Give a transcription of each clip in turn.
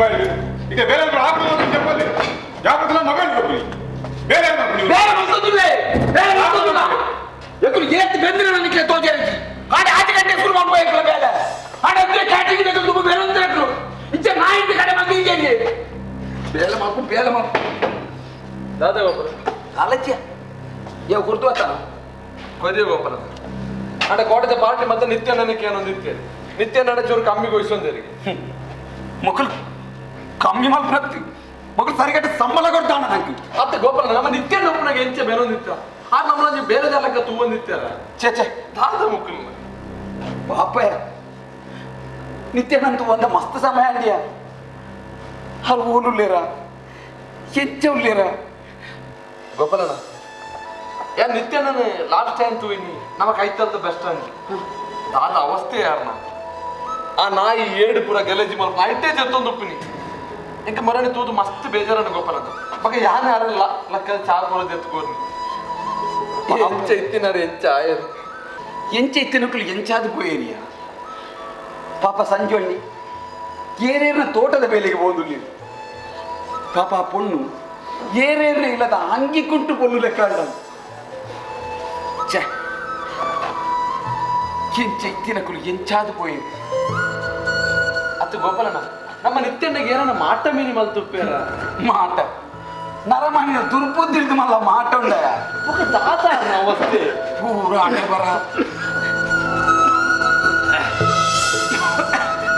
Mobile ಈಗ ಬೇರೆ ಆಪುನ చెప్పాలి ಜಾಗ್ರತೆ ಮೊಬೈಲ್ ಕೊಪ್ಪಿ ಬೇರೆ ಬೇರೆ ಮಲ್ತೊಂದುಲ್ಲೆ ಬೇರೆ ಮಲ್ತೊಂದುಲ್ಲ ಎಕ್ಕುಲು ಏತ್ ಬೆಂದಿನ ನಿಕ್ಲೆ ತೋಜೆರಜಿ ಆಡೆ ಆಚೆ ಗಂಟೆ ಶುರು ಮಾಡ್ಬೋ ಎಕ್ಕುಲ ಬೇಲೆ ಆಡೆ ಅಂದ್ರೆ ಕ್ಯಾಟಿಂಗ್ ಎಕ್ಕುಲು ತುಂಬ ಬೇರೆ ಒಂದ್ರೆ ಎಕ್ಕುಲು ಇಂಚೆ ನಾಯಿಂటి ಕಡೆ ಮಂದಿ ಇಂಜೆ ಬೇಲೆ ಮಲ್ಪು ಬೇಲೆ ಮಲ್ಪು ದಾದ ಗೋಪಾಲ ಅಲಚ್ಯ ಯೋ ಗುರ್ತು ಬತ್ತಾನ ಕೊರಿಯ ಗೋಪಾಲ ಅಂಡ ಕೋಟೆದ ಪಾರ್ಟಿ ಮತ್ತೆ ನಿತ್ಯ ನನಗೆ ಏನೊಂದು ಇತ್ತೇರಿ ನಿತ್ಯ ನಡ ಚೂರು ಕಮ್ಮಿ ಗೊಯ್ಸೊಂದೇರಿಗೆ ಮೊಕಲು ಕಮ್ಮಿ ಮಲ್ಪನತ್ತಿ ಮೊಕಲು ಸರಿಗಟ್ಟ ಸಂಬಳ ಕೊಡ್ತಾನ ನಂಗೆ ಅತ್ತೆ ಗೋಪಾಲ ನಮ್ಮ ನಿತ್ಯ ನೊಪ್ಪನಾಗ ಎಂಚೆ ಬೇನೊಂದಿತ್ತ ಆ ನಮ್ಮನ್ನ ಬೇರೆ ಜಾಲಕ್ಕ ತೂವಂದಿತ್ತಾರ ಛೇ ಛೇ ದಾದ ಮುಕ್ಕಲು ಬಾಪಯ್ಯ ನಿತ್ಯನಂತೂ ಒಂದ ಮಸ್ತ್ ಸಮಯ ಅಂದ್ಯಾ ಅಲ್ಲಿ ಓಲುಲ್ಲೇರ ಹೆಚ್ಚ ಉಲ್ಲೇರ ಗೋಪಾಲಣ್ಣ ಯಾ ನಿತ್ಯ ನಾನು ಲಾಸ್ಟ್ ಟೈಮ್ ತೂವಿನಿ ನಮಕ್ ಐತಲ್ದ ಬೆಸ್ಟ್ ಅಂತ ದಾದ ಅವಸ್ಥೆ ಯಾರನ ಆ ನಾಯಿ ಏಡು ಪೂರ ಗಲೇಜಿ ಮಲ್ಪ ಐಟೇ ಜತ್ತೊಂದು ಉಪ್ಪಿನಿ ಇಂಕ ಮರಣಿ ತೂದು ಮಸ್ತ್ ಬೇಜಾರಣ್ಣ ಗೋಪಾಲಣ್ಣ ಬಗ ಯಾನ ಯಾರಲ್ಲ ಲಕ್ಕ ಚಾ ಪೂರ ಎತ್ಕೋರ್ನಿ ಎಂಚ ಇತ್ತಿನಾರ ಎಂಚ ಆಯರು ಎಂಚ ಇತ್ತಿನಕುಲು ಎಂಚಾದ ಪೋಯೇರಿಯ ಪಾಪ ಸಂಜೊಣ್ಣಿ ಏರೇರ್ನ ತೋಟದ ಬೇಲೆಗೆ ಹೋದುಲ್ಲಿ ಪಾಪ ಆ ಪೊಣ್ಣು ಏರೇರ್ನ ಇಲ್ಲದ ಅಂಗಿ ಕುಂಟು ಪೊಣ್ಣು ಲೆಕ್ಕ ಅಂಡ ಛೆ ಎಂಚ ಇತ್ತಿನಕುಲು ಎಂಚಾದ ಪೋಯೇರಿ ಅತ್ತ ಗೋಪಾಲಣ್ಣ ನಮ್ಮ ನಿತ್ಯಣ್ಣಗೆ ಏನನ್ನ ಮಾಟ ಮೀನಿ ಮಲ್ತುಪ್ಪೇರ ಮಾಟ ನರಮಾನಿನ ದುರ್ಬುದ್ಧಿಲ್ದು ಮಲ್ಲ ಮಾಟ ಉಂಡ ఒక ದಾದ ಅವಸ್ಥೆ ಪೂರ ಹಣೆ ಬರ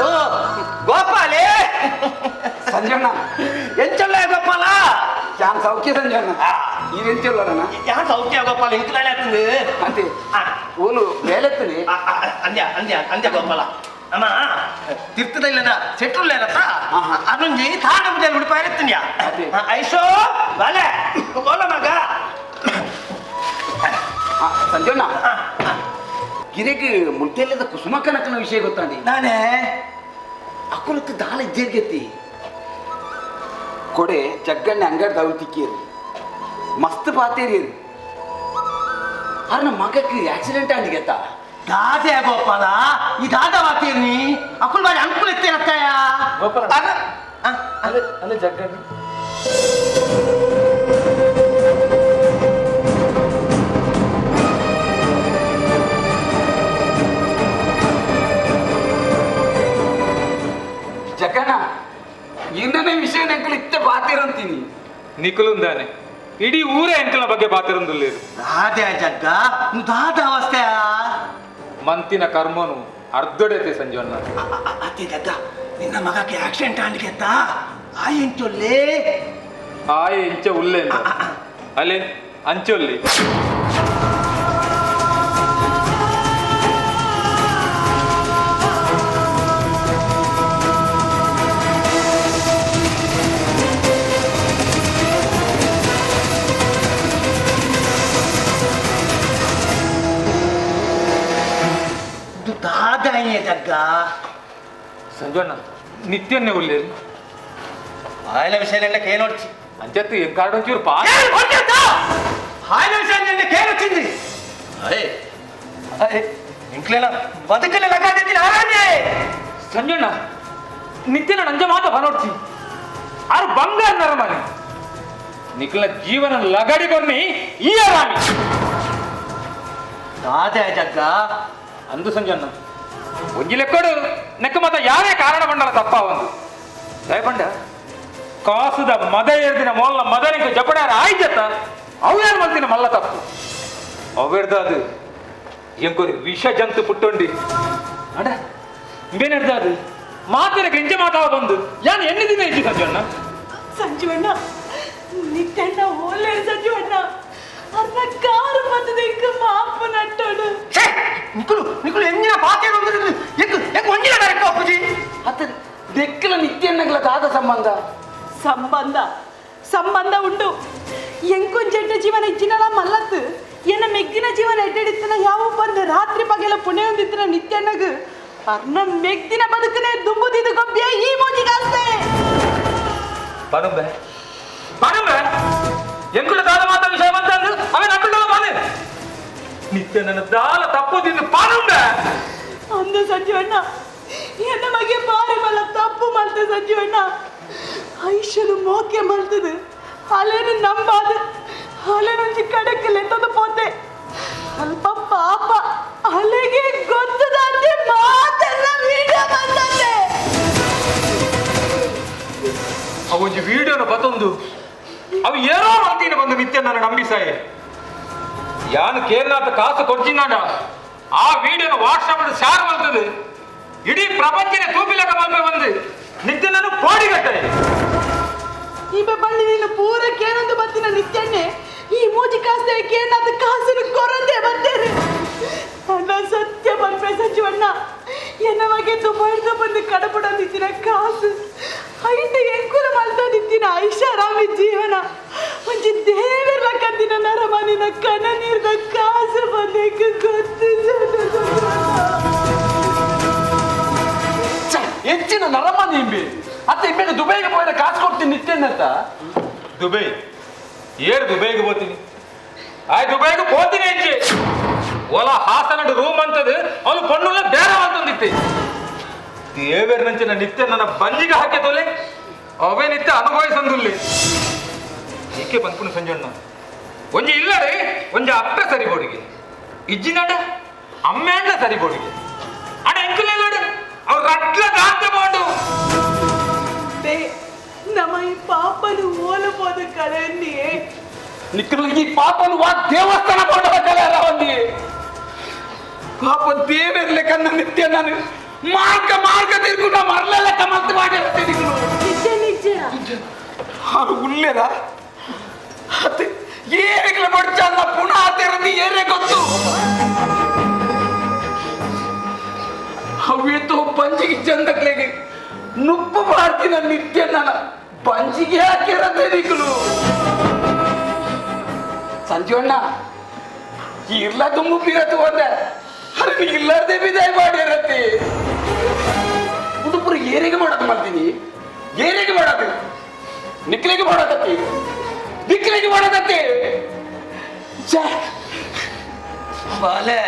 ಓ ಗೋಪಾಲೇ ಸಂಜಣ್ಣ ಎಂಚಲ್ಲ ಗೋಪಾಲ ಯಾನ್ ಸೌಖ್ಯ ಸಂಜಣ್ಣ ಈರೆಂಚಲ್ಲ ಯಾನ್ ಸೌಖ್ಯ ಗೋಪಾಲ ಇಂಕಲಾನೆ ಆತಂದು ಅಂತೆ ಆ, ಓಲು ಬೇಲೆತ್ತನೆ ಆ, ಆ, ಅಂದ್ಯ ಅಂದ್ಯ ಅಂದ್ಯ ಗೋಪಾಲ ಅಮ್ಮ ತಿರ್ತದ ಇಲ್ಲದ ಸೆಟ್ರುಲ್ಲ ಏನತ್ತ ಆಹಾ. ಅದೊಂಜಿ ತಾಣ ಮುಜಲ್ ಉಡುಪಾಯಿರುತ್ತೀನ್ಯಾ ಅದೇ. ಐಶೋ ಬಾಲೆ ಬೋಲ ಮಗ ಆ, ಸಂಜಣ್ಣ ಗಿರೆಗೆ ಮುಲ್ತೆಲ್ಲದ ಕುಸುಮ ಕನಕನ ವಿಷಯ ಗೊತ್ತಾಂಡಿ ನಾನೇ ಅಕುಲತ್ತು ದಾಲ ಇಜ್ಜೇರ್ಗೆತ್ತಿ ಕೊಡೆ ಜಗ್ಗಣ್ಣೆ ಅಂಗಡಿ ದೌಲ್ ತಿಕ್ಕಿಯರು ಮಸ್ತ್ ಪಾತೇರಿಯರು ಅರ್ನ ಮಗಕ್ಕೆ ಆಕ್ಸಿಡೆಂಟ್ ಆಂಡಿಗೆತ್ತ ದಾದೆ ಗೋಪಾಲ ಈ ದಾದ ವಾತೀರ್ನಿ ಅಕುಲ್ ಬಾರಿ ಅಂಕುಲ್ ಎತ್ತೇನತ್ತಯ್ಯ ಗೋಪಾಲ. ಆ, ಅಲ್ಲೇ ಅಲ್ಲೇ ಜಗ್ಗಣ್ಣ ಜಗ್ಗಣ್ಣ ಇನ್ನನೇ ವಿಷಯ ನಂಕಲ್ ಇತ್ತೆ ಪಾತೇರಂತೀನಿ ನಿಖಲುಂದಾನೆ ಇಡೀ ಊರೇ ಎಂಕಲ್ನ ಬಗ್ಗೆ ಬಾತಿರಂದುಲ್ಲೇರು ದಾದೆ ಜಗ್ಗ నువ్వు ದಾದ ಅವಸ್ಥೆಯ ಮಂತಿನ ಕರ್ಮನು ಅರ್ಧೊಡೆತೆ ಸಂಜೀವಣ್ಣ ಅತ್ತೆ ಜಗ್ಗ ನಿನ್ನ ಮಗಕ್ಕೆ ಆಕ್ಸಿಡೆಂಟ್ ಆಂಡಿಗೆತ್ತ ಆ ಎಂಚೊಲ್ಲೆ ಆಯೆ ಇಂಚ ಉಲ್ಲೆ ಅಲೆ ಅಂಚೊಲ್ಲಿ ಇದು ದಾದ ಅಯ್ಯ ಜಗ್ಗ ಸಂಜೀವಣ್ಣ ನಿತ್ಯನ್ನೇ ಉಲ್ಲೇರಿ ఆయన విషయం కేనొచ్చి ಅಂಚತ್ತು ಎಂಕಾಡೊಂಚೂರು ಪಾ ఆయన విషయం కేనొచ్చింది అరే అరే ఇంట్లో బతుకలే లగాది ఆరానే ಸಂಜಣ್ಣ ನಿತ್ಯನ ನಂಜ ಮಾತ ಬನೋಡ್ಚಿ ಆರು ಬಂಗಾರ ನರಮನಿ ನಿಖಲ ಜೀವನ ಲಗಡಿ ಕೊನ್ನಿ ಈ ರಾಣಿ ದಾದೆ ಜಗ್ಗ ಅಂದು ಸಂಜಣ್ಣ ಒಂಜಿ ಲೆಕ್ಕಡು ನೆಕ್ಕ ಮತ ಯಾರೇ ಕಾರಣ ಬಂಡಲ ತಪ್ಪ ಒಂದು ದಯಪಂಡ ಕಾಸುದ ಮದ ಎರ್ದಿನ ಮೊಲ್ಲ ಮದನಿಗೆ ಜಪಡಾರ ಆಯ್ಜತ್ತ ಅವು ಯಾರು ಮಲ್ತಿನ ಮಲ್ಲ ತಪ್ಪು ಅವೆರ್ದ ಅದು ಎಂಕೊರಿ ವಿಷ ಜಂತು ಪುಟ್ಟೊಂಡಿ ಅಡ ಇಂಬೇನೆರ್ದ ಅದು ಮಾತಿನ ಗೆಂಜ ಮಾತಾವ ಬಂದು ಯಾನ್ ಎಣ್ಣೆ ದಿನ ಇಜ್ಜಿ ಸಂಜಣ್ಣ ಸಂಜೀವಣ್ಣ ನಿತ್ಯಣ್ಣ ಓಲೇడు ಸಂಜೀವಣ್ಣ ಅರ್ನ ಕಾರು ಬತ್ತದ ಇಂಕ ಮಾಪು ನಟ್ಟೋಡು ಛೇ ನಿಕುಲು ನಿಕುಲು ಎಂಜಿನ ಪಾತೆ ಎಂಕ್ ಎಂಕ್ ಒಂಜಿನ ಡೈರೆಕ್ಟ್ ಅಪ್ಪುಜಿ ಅತ್ತ ದೆಕ್ಕಲ ನಿತ್ಯಣ್ಣಗಳ ದಾದ ಸಂಬಂಧ ಸಂಬಂಧ ಸಂಬಂಧ ಉಂಡು ಎಂಕೊಂಜೆಡ್ಡ ಜೀವನ ಇಜ್ಜಿನಲ ಮಲ್ಲತ್ತು ಎನ್ನ ಮೆಗ್ಗಿನ ಜೀವನ ಎಡ್ಡೆಡಿತ್ತನ ಯಾವ ಬಂದು ರಾತ್ರಿ ಪಗೆಲ ಪುಣೆಯೊಂದಿತ್ತಿನ ನಿತ್ಯಣ್ಣಗ ಅರ್ನ ಮೆಗ್ದಿನ ಬದುಕನೆ ದುಂಬುದಿದು ಗೊಬ್ಬಿಯ ಈ ಮೋಜಿಗಾಸ್ತೆ ಪನುಂಬೆ ಪನುಂಬೆ ಎಂಕುಲ ದಾದ ಮಾತ ವಿಷಯ ಬಂತಂದು ಅವನ ಅಕ್ಕುಳ ಬಾನೆ ನಿತ್ಯ ನನ್ನ ದಾಲ ತಪ್ಪು ತಿಂದು ಪನುಂಬೆ ಅಂದು ಸಂಜೀವಣ್ಣ ಎನ್ನ ಮಗೆ ಬಾರಿ ಮಲ್ಲ ತಪ್ಪು ಮಲ್ತೆ ಸಂಜೀವಣ್ಣ. ಐಶನು ಮೋಕೆ ಮಲ್ತದು ಅಲೇನು ನಂಬಾದ ಅಲೇನೊಂಜಿ ಕಡೆಕ್ ಲೆತ್ತದ ಪೋತೆ. ಅಲ್ಪ ಪಾಪ ಅಲೆಗೆ ಗೊತ್ತದಂತೆ ಮಾತೆಲ್ಲ ವಿಡಿಯೋ ಬಂದಂತೆ. ಅವೊಂಜಿ ವಿಡಿಯೋನ ಬತ್ತೊಂದು ಅವು ಏನೋ ಮಾಡ್ತೀನಿ ಬಂದು ನಿತ್ಯ ನನ್ನ ನಂಬಿಸಾಯಿ. ಯಾನು ಕೇರನಾಥ ಕಾಸು ಕೊಡ್ಚಿನಾಡ ಆ ವಿಡಿಯೋನ ವಾಟ್ಸಪ್ ಶೇರ್ ಮಾಡ್ತದೆ, ಇಡೀ ಪ್ರಪಂಚನೇ ತೂಪಿಲಕ ಮಲ್ಪೆ ಬಂದು ನಿತ್ಯ ನಾನು ಪೋಡಿಗಟ್ಟೆ. ಈಬೆ ಬಂದು ನೀನು ಪೂರ ಕೇನೊಂದು ಬತ್ತಿನ ನಿತ್ಯನ್ನೇ ಈ ಮೂಜಿ ಕಾಸೆ ಕೇನಾದ ಕಾಸನ್ನು ಕೊರಂದೆ ಬರ್ತೇನೆ. ಅಣ್ಣ ಸತ್ಯ ಬಂದ್ರೆ ಸಂಜೀವಣ್ಣ, ಎನ್ನ ಬಗ್ಗೆ ದುಬೈದ ಬಂದು ಕಡಪಡ ನಿಂತಿನ ಕಾಸು ಐತೆ ಎಂಕುಲ ಮಲ್ತ ನಿಂತಿನ ಐಷಾರಾಮಿ ಜೀವನ ಒಂಜಿ ದೇವರ ಕಂದಿನ ನರಮನಿನ ಕನ ನೀರ್ದ ಕಾಸು ಬಂದೇಕ ಗೊತ್ತು. ಹೆಚ್ಚಿನ ನರಮನಿ ಇಂಬಿ ಅತ್ತ ಇಂಬೆಗೆ ದುಬೈಗೆ ಹೋದ್ರೆ ಕಾಸು ಕೊಡ್ತೀನಿ ನಿತ್ಯನಂತ. ದುಬೈ ಏರು ದುಬೈಗೆ ಹೋಗ್ತೀನಿ, ಆಯ್ ದುಬೈಗೆ ಹೋಗ್ತೀನಿ ಹೆಜ್ಜೆ ಓಲ ಹಾಸನಡು ರೂಮ್ ಅಂತದು ಅವನು ಪಣ್ಣುಲ್ಲ ಬೇರೆ ಅಂತಂದಿತ್ತೆ. ದೇವೇರ್ ನಂಚಿನ ನಿತ್ಯ ನನ್ನ ಬಂಜಿಗೆ ಹಾಕಿ ತೊಲೆ ಅವೇ ನಿತ್ಯ ಅನುಭವಿಸಂದುಲ್ಲಿ. ಏಕೆ ಬಂದ್ಕೊಂಡು ಸಂಜಣ್ಣ ಒಂಜಿ ಇಲ್ಲರೆ ಒಂಜಿ ಅಪ್ಪೆ ಸರಿ ಬೋಡಿಗೆ ಇಜ್ಜಿನಡ ಅಮ್ಮೇಂಡ ಸರಿ ಬೋಡಿಗೆ ಅಡ ಎಂಕುಲೆಲ್ಲೋಡು ಅವ್ರು ರಟ್ಲ ದಾಂತೆ ಬೋಡು. ನಮ್ಮ ಈ ಪಾಪನು ಓಲಬೋದ ಕಳೆಯನ್ನೇ ನಿಕ್ಕಲು ಈ ಪಾಪನು ವಾ ದೇವಸ್ಥಾನ ಕೊಂಡ ಕಲೆ ಒಂದಿ ಪಾಪ ದೇವರ್ಲೆ ಕನ್ನ ನಿತ್ಯ ನಾನು ಮಾರ್ಗ ಮಾರ್ಗ ತಿರ್ಗು ಮರಲ ಲೆಕ್ಕ ಮಲ್ತು ಮಾಡಿರ್ತೀನಿ. ನಿಜ ನಿಜ ಉಲ್ಲೇರ ಅತ್ತೆ ಏರಿಗ್ಲ ಬಡ್ಚಲ್ಲ ಪುನಃ ತೆರದಿ ಏರೇ ಗೊತ್ತು. ಅವೇತೋ ಬಂಜಿಗೆ ಚಂದಕ್ಲೆಗೆ ನುಪ್ಪು ಮಾಡ್ತೀನ ನಿತ್ಯ ನನ್ನ ಬಂಜಿಗೆ ಹಾಕಿರತ್ತೆ ನಿಕ್ಕಲು. ಸಂಜೀವಣ್ಣ ಇರ್ಲ ತುಂಬು ಬೀರತ್ತು ಒಂದೆ ಅರೆ ಇಲ್ಲಾರ್ದೆ ಬಿದಾಯ ಮಾಡಿರತ್ತೆ. ಉಡುಪುರು ಏರಿಗೆ ಮಾಡೋದು ಮಾಡ್ತೀನಿ, ಏರಿಗೆ ಮಾಡೋದು ನಿಕ್ಲಿಗೆ ಮಾಡೋದತ್ತಿ, ನಿಕ್ಲಿಗೆ ಮಾಡೋದತ್ತಿ. ಬಾಲೆ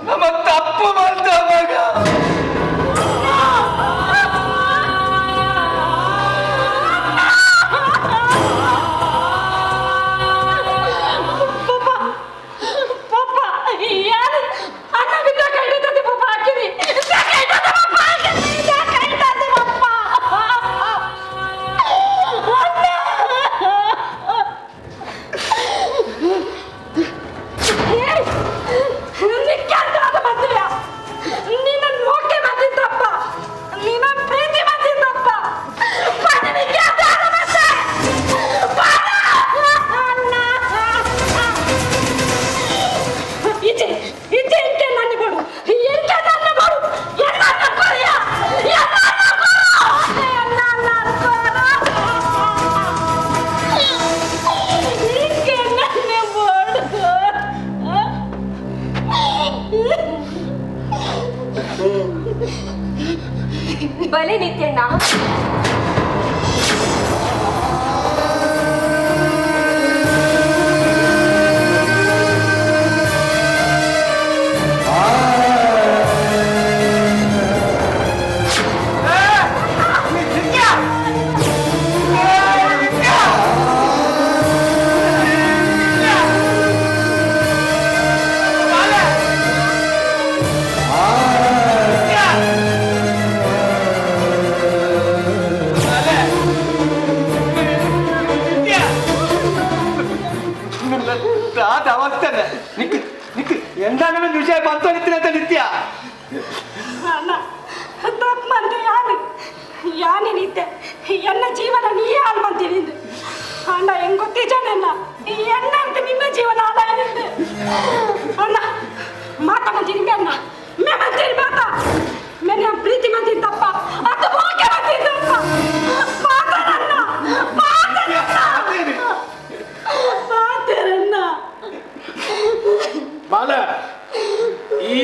ನಮ್ಮ ತಪ್ಪು ಮಾಡ್ತ ಮಗ. ಬಲೆ ನಿತ್ಯಣ್ಣ, ವಿಷಯ ಬಂತು ನಿತ್ಯ ನಿತ್ಯ ತಪ್ಪು ಮಂತೆ ಯಾನು ಯಾನೇ ನಿತ್ಯ ಎನ್ನ ಜೀವನ ನೀ ಹಾಳು ಮಾಡ್ತೀನಿ ಅಣ್ಣ ಹೆಂಗ್ ಗೊತ್ತಿಜಾನಣ್ಣ ಎನ್ನ ಅಂತ ನಿನ್ನ ಜೀವನ ಹಾಳಾಗಿದ್ದು ಅಣ್ಣ. ಮಾತಾ ಮಂತೀನಿ ಅಣ್ಣ, ಮೇ ಮಂತೀನಿ ಮಾತಾ, ಮೇ ಪ್ರೀತಿ ಮಂತೀನಿ ತಪ್ಪ ಅದು ಓಕೆ ಮಂತೀನಿ ತಪ್ಪ. ಮಾತಾಡಣ್ಣ ಮಾತಾಡಣ್ಣ ಮಾತಾಡಣ್ಣ. ಬಾಲ ಈ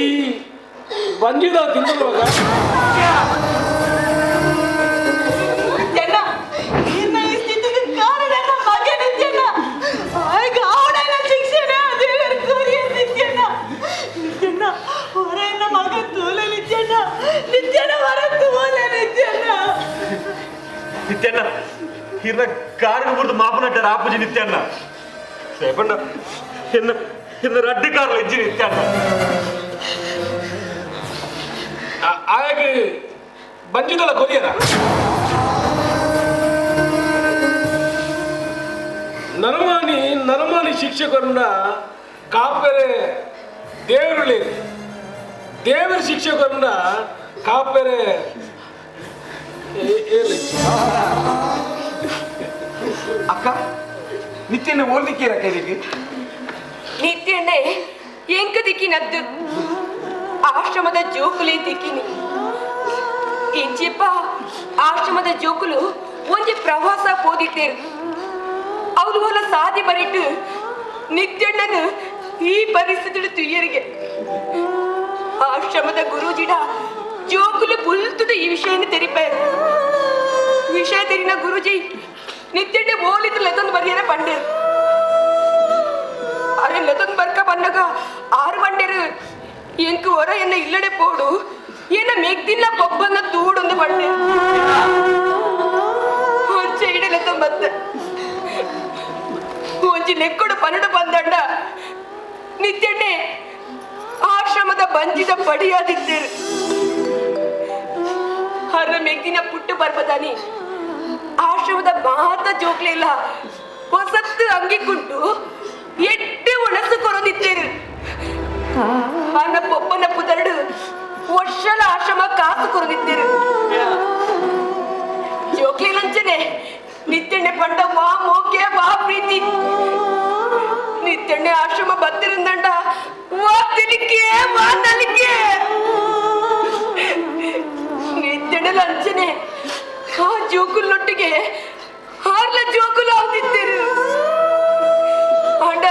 ಬಂದಿದ ತಿಂದವಾಗ ನಿನ್ನ ಈ ಸ್ಥಿತಿಗೆ ಕಾರಣ ನಮ್ಮ ಮಗ ನಿತ್ಯಣ್ಣ. ಆಗ ಅವನ ಶಿಕ್ಷಣ ದೇವರ ಕೋರಿಯ ನಿತ್ಯಣ್ಣ. ನಿತ್ಯಣ್ಣ ಹೊರ ಮಗ ತೋಲ ನಿತ್ಯಣ್ಣ. ನಿತ್ಯ ಇರ್ನ ಕಾರಿಗೆ ಬುಡ್ದು ಮಾಪನಟ್ಟಾರ ಆಪುಜಿ ನಿತ್ಯಣ್ಣ ಸೇಪಣ್ಣ ಎನ್ನ ಎನ್ನ ರಡ್ಡು ಕಾರ್ಲ ಇಜ್ಜಿ ನಿತ್ಯಣ್ಣ ಆಯಾಗ ಬಂಜಿದಲ್ಲ ಕೊರಿಯರ ನರಮಾನಿ ನರಮಾನಿ ಶಿಕ್ಷಕರನ್ನ ಕಾಪರೆ ದೇವರುಳಿ ದೇವರ ಶಿಕ್ಷಕರನ್ನ ಕಾಪರೆ ಅಕ್ಕ ನಿತ್ಯನ ಓದ್ಲಿಕ್ಕೆ ಇದಕ್ಕೆ ನಿತ್ಯಣ್ಣೆ ಎಂಕ ದಿಕ್ಕಿನದ್ದು ಆಶ್ರಮದ ಜೋಕುಲೇ ದಿಕ್ಕಿನಿ ಇಂಚಿಪ್ಪ ಆಶ್ರಮದ ಜೋಕುಲು ಒಂಜಿ ಪ್ರವಾಸ ಪೋದಿತ್ತೇರು ಅವನು ಹೊಲ ಸಾದಿ ಬರಿಟ್ಟು ನಿತ್ಯಣ್ಣನು ಈ ಪರಿಸ್ಥಿತಿ ತುಯ್ಯರಿಗೆ ಆಶ್ರಮದ ಗುರೂಜಿಡ ಜೋಕುಲು ಬುಲ್ತದ ಈ ವಿಷಯನ ತೆರಿಪೆ ವಿಷಯ ತೆರಿನ ಗುರೂಜಿ ನಿತ್ಯಣ್ಣೆ ಓಲಿದ್ರು ಲೆತೊಂದು ಬರಿಯರ ಪಂಡೇರು ಅರೆ ಲೆತೊಂದು ಬರ್ಕ ಬನ್ನಗ ಆರು ಬಂಡೇರು ಎಂಕ್ ಹೊರ ಎನ್ನ ಇಲ್ಲಡೆ ಪೋಡು ಏನ ಮೆಗ್ದಿಲ್ಲ ಪೊಬ್ಬನ ತೂಡೊಂದು ಬಂಡೆ ಒಂಚೆ ಇಡಲೆ ಬಂದೆ ಒಂಜಿ ಲೆಕ್ಕಡು ಪನ್ನಡು ಬಂದಂಡ ನಿತ್ಯಣ್ಣೆ ಆಶ್ರಮದ ಬಂಜಿದ ಪಡಿಯಾದಿದ್ದೇರು ಹರ ಮೆಗ್ದಿನ ಪುಟ್ಟು ಬರ್ಬದಾನಿ ಆಶ್ರಮದ ಮಾತ ಜೋಕ್ಲಿಲ್ಲ ಹೊಸತ್ತು ಅಂಗಿ ಕುಂಟು ಎಟ್ಟೆ ಒಣಸು ಕೊರದಿದ್ದೇರು ಅನ್ನ ಪೊಪ್ಪನ ಪುದರಡು ವರ್ಷಲ ಆಶ್ರಮ ಕಾಸು ಕೊರದಿದ್ದೇರು ಜೋಕ್ಲಿ ಲಂಚನೆ ನಿತ್ಯಣ್ಣೆ ಪಂಡ ವಾ ಮೋಕೆ ವಾ ಪ್ರೀತಿ ನಿತ್ಯಣ್ಣೆ ಆಶ್ರಮ ಬತ್ತಿರಂದಂಡ ವಾ ತಿಲಿಕೆ ವಾ ನಲಿಕೆ ನಿತ್ಯಣ್ಣೆ ಲಂಚನೆ ಆ ಜೋಕುಲೊಟ್ಟಿಗೆ ಆರ್ಲ ಜೋಕುಲು ಆದಿತ್ತೇರು ಅಂಡ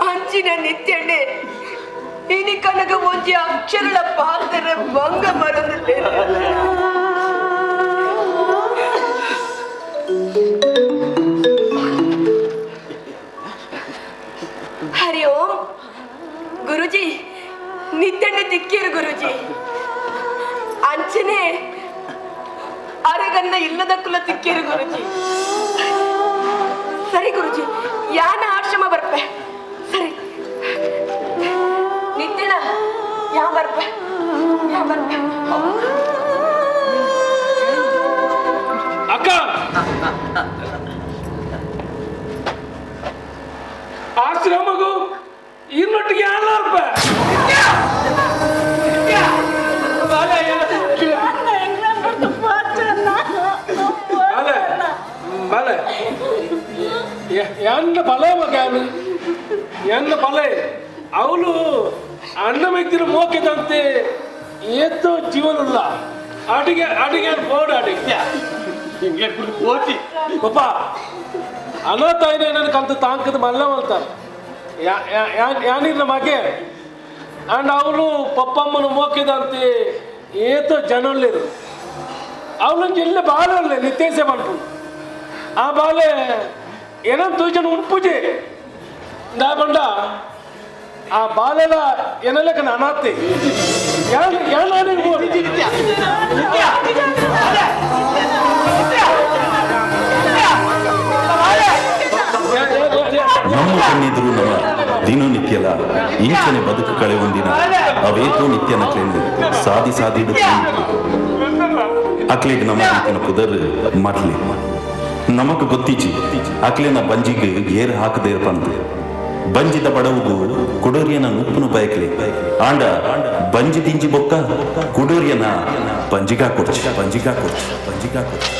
ಅಂಚಿನ ನಿತ್ಯಣ್ಣೆ ಇನಿ ಕನಗ ಒಂಜಿ ಅಕ್ಷರಳ ಪಾತ್ರ ಭಂಗ ಮರದಲ್ಲಿ ಹರಿ ಓಂ ಗುರುಜಿ ನಿತ್ಯಣ್ಣ ದಿಕ್ಕಿರು ಗುರುಜಿ ಅಂಚನೆ ಅರೆಗನ್ನ ಇಲ್ಲದ ಕುಲ ತಿಕ್ಕಿರು ಗುರುಜಿ ಸರಿ ಗುರುಜಿ ಯಾನ ಆಶ್ರಮ ಬರ್ಪೆ ಸರಿ ನಿತ್ಯಣ್ಣ ಯಾ ಬರ್ಪೆ ಯಾ ಬರ್ಪೆ ಅಕ್ಕ ಆಶ್ರಮಗೂ ಇನ್ನೊಟ್ಟಿಗೆ ಅಲ್ಪ ಬಲೆ ಬಲೆ ಎನ್ನ ಬಲೆ ಮಗಾನು ಎನ್ನ ಬಲೆ ಅವಳು ಅಣ್ಣ ಮೆಗ್ದಿರ ಮೋಕೆದಂತೆ ಏತೋ ಜೀವನಲ್ಲ ಅಡಿಗೆ ಅಡಿಗೆ ಬೋರ್ಡ್ ಅಡಿಗೆ ಹಿಂಗೆ ಓದಿ ಪಪ್ಪ ಅನಾಥಾಯಿನ ನನ್ನ ಕಲ್ತು ತಾಂಕದ ಮಲ್ಲ ಅಂತಾರೆ ಯಾನಿರ್ನ ಮಗೆ ಅಂಡ್ ಅವಳು ಪಪ್ಪಮ್ಮನ ಮೋಕಿದಂತೆ ಏತೋ ಜನೊಳ್ಳಿರು ಅವಳೊಂದು ಎಲ್ಲ ಬಾಳೆ ಒಳ್ಳೆ ನಿತ್ಯಸೆ ಮನ್ಪು ಆ ಬಾಲೆ ಏನೋ ತೂಜನ ಉಣ್ಪುಜೆ ದಾ ಬಂಡ ಆ ಬಾಲೆಲ ಏನಲ್ಲಕ ಅನಾಥೆ ಯಾನ್ ಯಾನ್ ನಮ್ಮ ಕಣ್ಣೆದುರು ನಮ್ಮ ದಿನನಿತ್ಯಲ ಇಂಚನೆ ಬದುಕು ಕಳೆಯೊಂದಿನ ಅವೇತೋ ನಿತ್ಯನ ಕ್ಲೇನು ಸಾದಿ ಸಾದಿಡು ಅಕ್ಲೆಗ್ ನಮ್ಮ ರೀತಿನ ಪುದರ್ ಮರ್ಲಿ ನಮಕ್ ಗೊತ್ತಿಜಿ ಅಕ್ಲೆನ ಬಂಜಿಗೆ ಏರ್ ಹಾಕದೆ ಪಂದು ಬಂಜಿದ ಬಡವುಗು ಕುಡೋರಿಯನ ನುಪ್ಪುನು ಬಯಕ್ಲೆ ಆಂಡ ಬಂಜಿ ದಿಂಜಿ ಬೊಕ್ಕ ಕುಡೋರಿಯನ ಬಂಜಿಗಾ ಕೊಡ್ಚಿ ಬಂಜಿಗಾ ಕೊಡ್ಚಿ ಬಂಜಿಗಾ ಕೊಡ್ಚಿ.